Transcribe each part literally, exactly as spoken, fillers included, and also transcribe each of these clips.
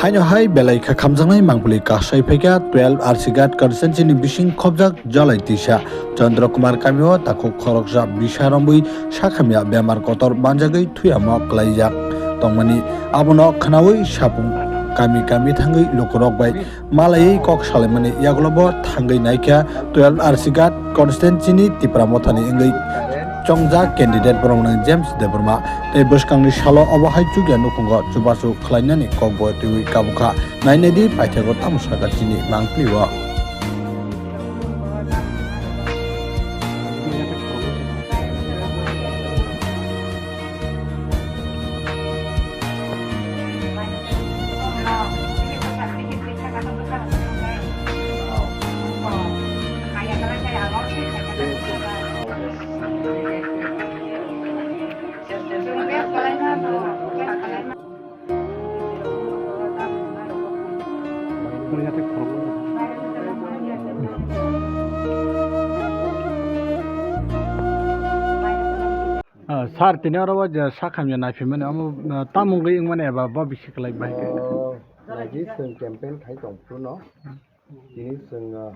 Haino hai belai kha khamjaknai mangpili kasai phaikha twelve R C Ghat constituency ni bising khobjak Jolai Tisa Chandra Kumar kamio takhuk khoroksa bisa romwi sakhamya bemar kotor manjagwi thuyamo kwlaijak tongmani. Abono khnawi sapung kami kami thangwi lukurok bai malaiwi kok salaimani yagulo bo thangwi naikha twelve R C Ghat constituency ni Tipra Mothani wngwi chongjak candidate borokno James Debbarma tei bwskangni salo obo hai chukya nukhungo chubachu khlainani kok bo twiwi kabukha. Nainai di paithago tamo sakha chini mangpili o. Ah, sir, tini oro o je sak hamya naiphimani, omo, ah, tamo wngwi wngmani eba bo bisi kwlai bai khe? Oh, naidi chwng campaign khai tong phuru no. Tini chwng, ah,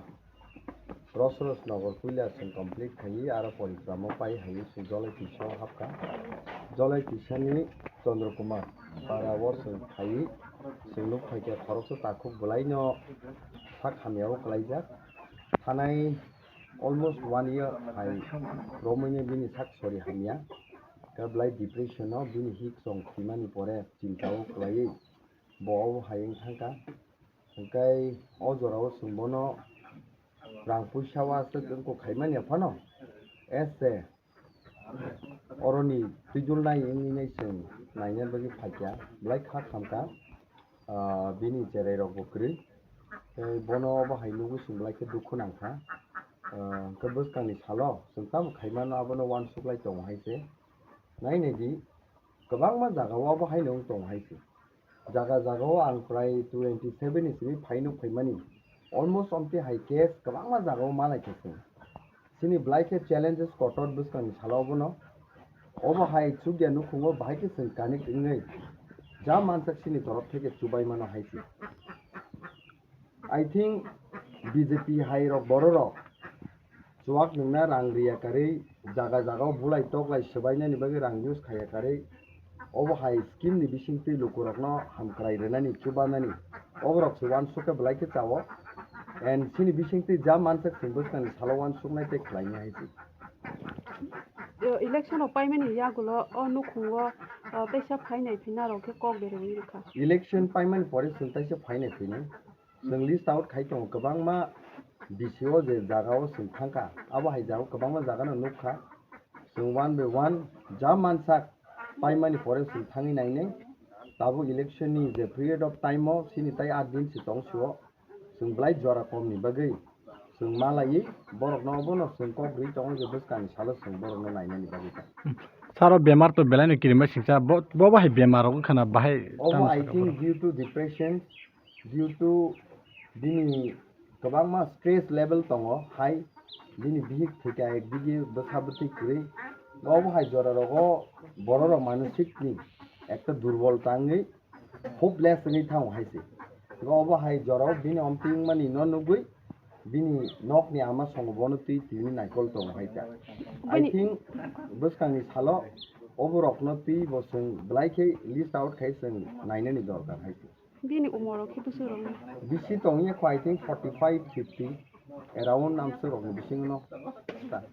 Crossroads Nagar puila chwng complete khaiwi aro porikrama pai haiwi chwng Jolai Tisa o hapkha. Jolai Tisa ni Chandra Kumar para o chwng khaiwi chwng nuk phaikha khoroksa takhuk bwlai no sak hamya o kwlaijak. Thanai almost one year hai romwi no bini sak sori hamya. Khe bwlai depression o bini hik chong khimani pore chinta o kwlaiwi bo obo hai wng thangkha. Hwnkhe o jorao chwng bono rang puisa o aswk wngkuk khaimani phano, ese oroni twijul nai wngwi nai chwng naina bagwi phaikha, belai kha khamkha, ah, bini cherai rokbo kwrwi. Tei bono obo hai nugwi chwng belai khe dukhu nangkha. Ah, hwnkhe bwskangni salo chwng tamo khaimano abono uansuklai tongo hai se. Nai nai di, kwbangma jagao obo haino wng tongo hai se. Jaga jagao ang prai twenty seven ni simi phai nuk phaimani. Almost omte hai case kwbangma jagao malai kha chwng. Chini belai khe challenges kotor bwskangni salo obono. Obo hai chukya nukhungo bahai khe chwng connect wngwi ja mansak chini torop theke chubai mano hai se. I think B J P hai rok borok rok chuak nungna rang riya karwi jaga jaga o bulai toklai swbai nani bagwi rang use khaiya karwi obo hai scheme ni bisingtwi lukurokno hamkrai rwnani chubanani oborok se uansuk khe belai khe chao and chini bisingtwi ja mansak chwng bwskangni salo uansuknai tei khlainai hai se. Election rok paimani yagulo o nukhungo, o, teisa phainai phinarok khe kok berwi rwkha. Election paimani pore chwng teisa phainai phinai. Chwng list out khai tongo kwbangma B C O je jaga o chwng thangkha, abo hai jaga o kwbangma jaga no nukha. Chwng one by one ja mansak paimani pore chwng thangwi nainai. Tabuk election ni je period of time o chini tai aat din se tong sio. Chwng belai jora kom ni bagwi chwng malaiwi borok no obono chwng kok rwi tongo je bwskang ni salo chwng borok no nainani bagwi ta. Sir, o bemar to belai no kirimai singsa, bo, bo bahai bemar rok wngkha na bahai? Obo tamo I saka think borok due to depression, due to bini kwbangma stress level tongo hai, bini bihik thwikha ekdigi bwsa bwtwi kwrwi, obo hai jora rogo borok rok manosik ni ekta durbol tangwi hopeless wngwi thango hai se. Obo hai jorao bini omtwi wngmani no nugwi bini nokni ama songo bono twi tini naikol tongo hai ta. I Bini think bwskangni salo oborokno twi bo chwng belai khe list out khai chwng nainani dorkar hai se. Bini umor rok khe bwswk rok? Bisi tongya kho, I think forty five, fifty around amswk rokni bisingo no ta.